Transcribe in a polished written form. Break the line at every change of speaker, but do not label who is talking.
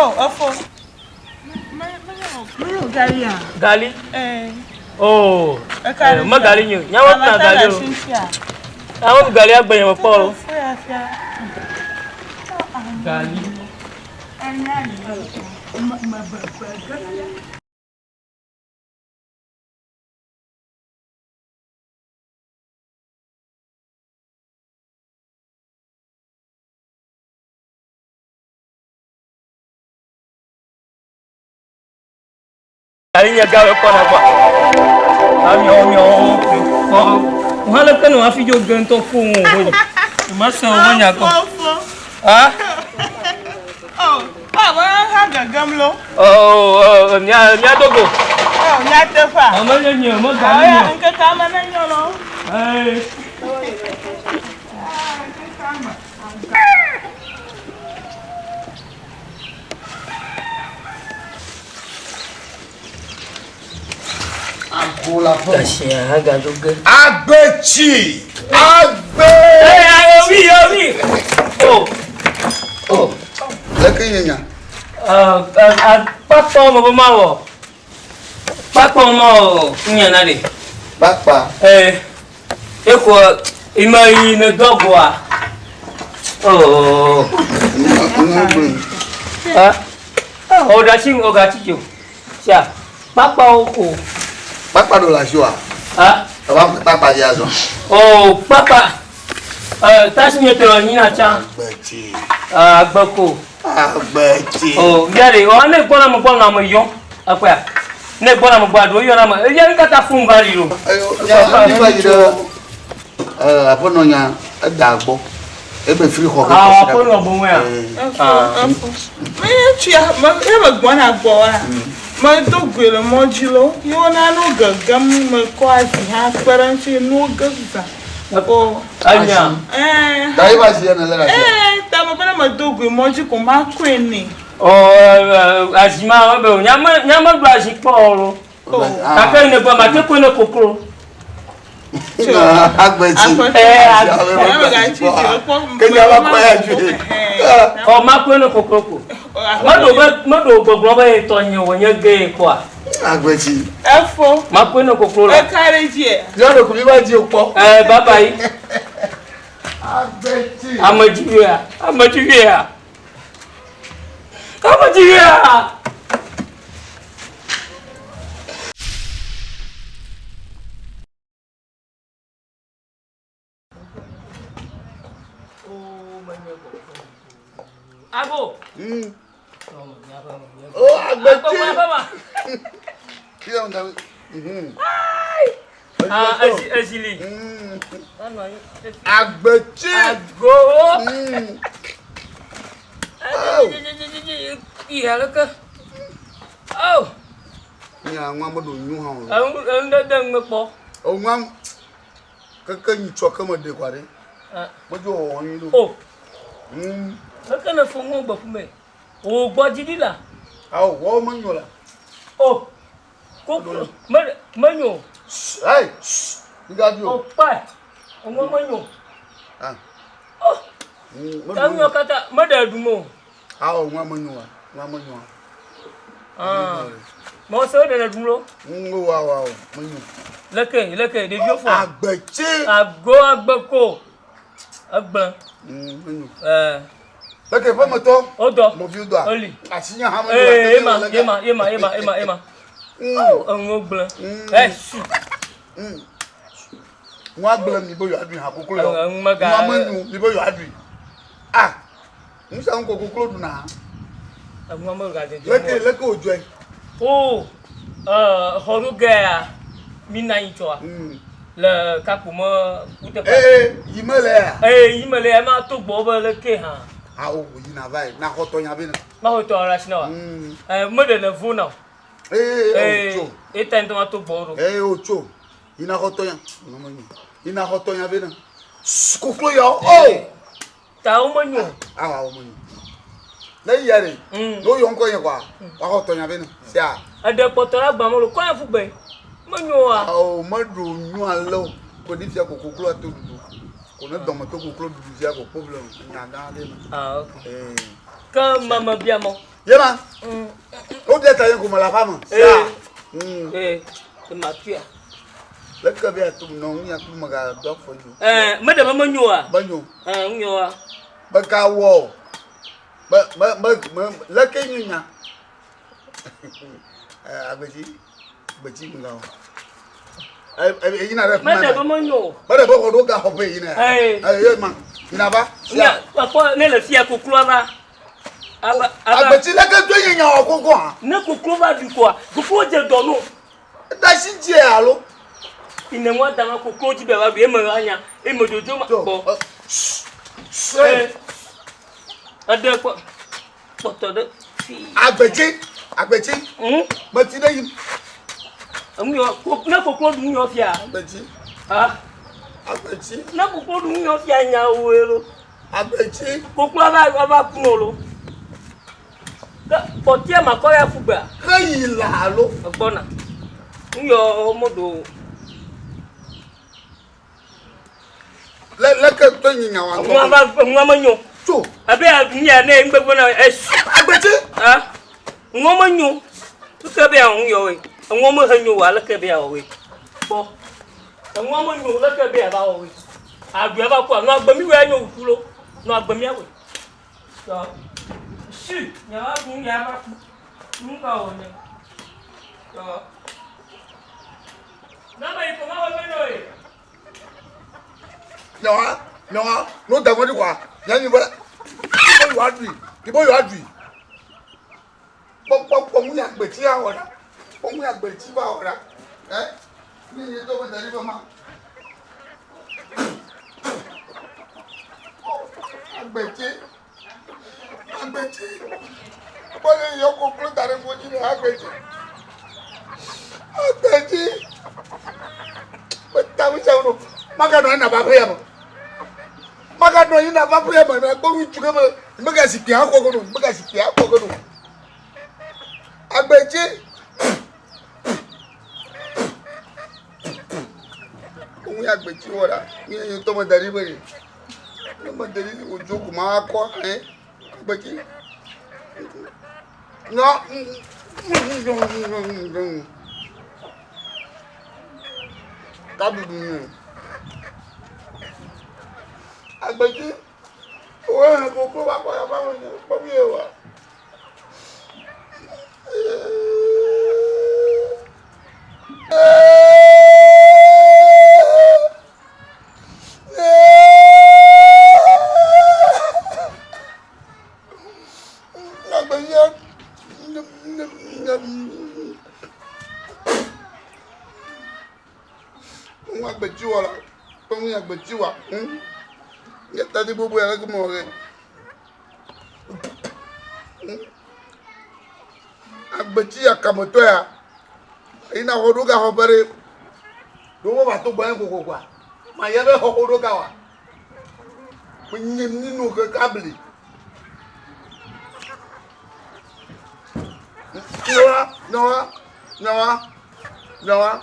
Oh, efo. Galia.
Gali? Eh. Oh. Eh, me gali nyo. Nyawo na gali o. Awo gali agbe nyame kpɔ o. Gali. Gali nye gawe kpɔ na gbɔ. Amiɔ miɔ kɔ. Wọ́n lé kẹ́nu wá fi jó gẹ́ntọ́ fún òun òun. Ìmọ̀ sọ òun nyà kọ́. Ah?
Oh, ah, ha gagam lo.
Oh, oh, nya nya dogo.
Oh, nya tefa.
Ọmọ yẹn nyẹ, ọmọ gali nyẹ.
Nkeka ama na nyọ lọ.
Ee.
Agbetsi! Agbe!
Ee, ayomi, yomi. Oh. Oh.
Leke nye nya?
Kpakpa mo bo ma wɔ. Kpakpa mo nya na de.
Kpakpa.
Eh. Eko ima yi ne dɔgɔa. Oh. Ah. Ọ̀dà sí ọ̀gá títí o. Ṣá kpakpa o kò.
Kpakpa ɖo le asi wa?
Ah.
Eva kpakpa dzi azɔ.
Oh kpakpa. Tasi nye tɔ nyi na tsã.
Agbetsi.
Agbeko.
Agbetsi.
Oh yɛrɛ ɔ ne gbɔna me gbɔna me yɔ akɔya ne gbɔna me gbɔ aɖo yɔna me eya nu kata fún va li o.
Ayo, nya mi va yi ɖe aƒenɔ nya eda gbɔ. Ebe firi xɔ ke.
Ah, aƒenɔ boŋ ya.
Efo, efo. Menye tsia, me ye me gbɔna gbɔ wa. Me do goe le mɔ dzi lo. Ye wona nu gegem me kɔ azi hã kpe ɖe ŋuti nuwo ge zã. O.
Anya.
Eh.
Ta ye va zi ene le ɖe asia.
Eh, ta me be ne me do goe mɔ dzi ko ma kɔe nɛ.
Ɔ azi ma be o nyame nyame ɖu azi kpɔ o lo. Gake ne gbɔ ma te koe ne koklo.
Agbetsi. Kenya va kɔ ya dzi.
Ɔ ma koe ne koklo ko. Meɖo be meɖo gbɔgblɔ be etɔ nye wònye ge kɔa.
Agbetsi.
Efo.
Ma koe ne koklo la.
Eka ɖe dzi.
Yɔ ɖe kuvi va dzi kpɔ.
Eh, bye bye.
Agbetsi.
Amedzivia, amedzivia. Amedzivia. Ago.
Oh, agbetsi.
Ah, ezili.
Agbetsi.
Ago. Iya leke. Oh.
Nya ŋua meɖo nyu hã o.
Enu ɖe de ŋme kpɔ.
O ŋua keke nyitsɔ ke me de kɔa ɖe. Medzo wɔwɔ nyui ɖo.
O. Leke ne fo ŋua gbe ƒume. O gbɔ dzi ɖi la.
Awo wɔwɔ menyo la.
O. Koklo me menyo.
Hey. Ngadio.
O kpa. Ŋua menyo.
Ah.
O. Taŋua katã meɖe ɖum o.
Awo ŋua menyo wa. Ŋua menyo wa.
Ah. Mɔ se ɖe ɖum lo.
Ŋgo wa wa o menyo.
Leke leke ɖeviwo fɔ.
Agbetsi.
Ago agbeko. Egblẽ.
Menyo.
Ɛɛ.
Leke ƒemetɔ.
Wodɔ.
Nɔviwo dɔa.
Oli.
Asi nye hã menyo.
Ee ema ema ema ema ema ema. Oh enuwo gblẽ. Ɛ su.
Ŋua gblẽ mi be yewoaɖui hã koklo yɔ.
Enu mega.
Ŋua menyo mi be yewoaɖui. Ah. Nusia ŋu ko koklo ɖuna.
Enua mega dzedze.
Leke leke wòdzɔe.
O xɔ ɖo gea mi na anyi tsɔa. Le kakpo me kuteƒe.
Ee yi me le ya.
Ee yi me le ya ma to gbɔ be leke hã.
Awo yina va yi na xɔ tɔ nya be na.
Ma xɔ tɔ la si na wa. Ɛ me ɖe ne vo na o.
Ee o tso.
Ee ta ŋutɔ ma to gbɔ ɖo.
Ee o tso. Yina xɔ tɔ nya. Yina xɔ tɔ nya be na. Koklo yɔ o.
Ta wo menyo.
Awa wo menyo. Ne yia ɖe. Ne woyɔ ŋkɔ nye kɔa, woaxɔ tɔ nya be na. Sia.
Eɖe kpɔtɔ la gbã mɔlu kɔ ya ƒu gbe. Menyo wa.
Awo meɖo nyo ale o. Ko ɖi fia ko koklo ato ɖuɖu. Ko ne dɔme to koklo ɖuɖu fia ko problem nya gã aɖe me.
Ah ok.
Ee.
Ke me me bia mɔ.
Ye ma. Wo bia ta ye ko me la fa me.
Ee. Ee. Ma tuya.
Le ke bia tu no nya ku me ga do fo ju.
Eh, me de me me nyoa.
Be nyo.
Eh, nyoa.
Be ka wo. Be me me me le ke nyu nya. Eh, agbetsi. Gbetsi me ga wo. Eh, eh, yina ɖe
Me de be me nyo.
Me de be xɔ ɖo ga xɔ ƒe yina.
Eh.
Eh, ye ma. Yina va.
Nya, akpɔ ne le fia koklo va. Ava ava.
Agbetsi leke do nye nya wɔ koko hã.
Ne koklo va ɖu koa, koklo dze dɔ no.
Da si dze alo.
Ine ŋua da ma koklo dzi be va ɖu eme anya, eme dzodzo ma kpɔ.
Eh.
Eɖe kpɔ kpɔtɔ ɖe fi.
Agbetsi, agbetsi. Meti ɖe yi.
Enu yɔ, ne koklo ɖu nu yɔ fia.
Agbetsi.
Ah.
Agbetsi.
Ne koklo ɖu nu yɔ fia nya woe lo.
Agbetsi.
Koklo ava ava ku no lo. Ke kpɔtia makɔ ya ƒu gbea.
Ke yi la alo.
Egbɔna. Nu yɔ modo.
Le le ke to nyi nya wa.
Nua va nua me nyo.
Tso.
Abe nya ne ŋgbe gbɔna es.
Agbetsi.
Ah. Nua me nyo. Ke be ya nu yɔ we. Nua me he nyo wa le ke be ya we. Kpɔ. Nua me nyo le ke be ya va we. Aɖu ya va kua nua gbe mi we nyo ku lo. Nua gbe mi we. Tɔ. Si nya wa ku nya va ku. Nu ka wo ne. Tɔ. Na me yi ko ma we me no e.
Nyawa, nyawa, no da ŋɔdzi kɔa, nya nyi be, ibo yewoa ɖui, ibo yewoa ɖui. Kpɔ kpɔ kpɔ ŋu ya gbetsi awɔ ɖa, kpɔ ŋu ya gbetsi va wɔ ɖa. Ɛ, ne nye to be da ɖi be ma. Agbetsi, agbetsi, kpɔ ne yɔ koklo da ɖe ŋɔdzi ɖe agbetsi, agbetsi. Maganɔ anyi nava aƒea me. Maganɔ anyi nava aƒea me. Nakpɔ ŋutsu ke me mega zikpui akɔ ge ɖo. Mega zikpui akɔ ge ɖo. Agbedzi. Woŋu ya agbedzi wɔ ɖa. Mi nye ŋutɔ me da ɖi be ɖe. Ne me da ɖi wòdzo ko ma akɔ ɛ agbedzi. Nyɔ. Kaɖuɖu nɛ. Agbedzi wo hã koklo va kɔ ya va me kpɔ mi wa. Ŋu agbetsi wɔ la, kpɔ ŋu agbetsi wa. Nye tadi gbogbo ya leke mɔ ge. Agbetsi akametɔ ya, yina xɔ ɖo ga xɔ ƒe ɖe. Ɖo wo va to gbɔ ye kokokoa. Ma ye be xɔ ɖo ga wa. Menye ninu ke kabli. Nyawa, nyawa, nyawa, nyawa.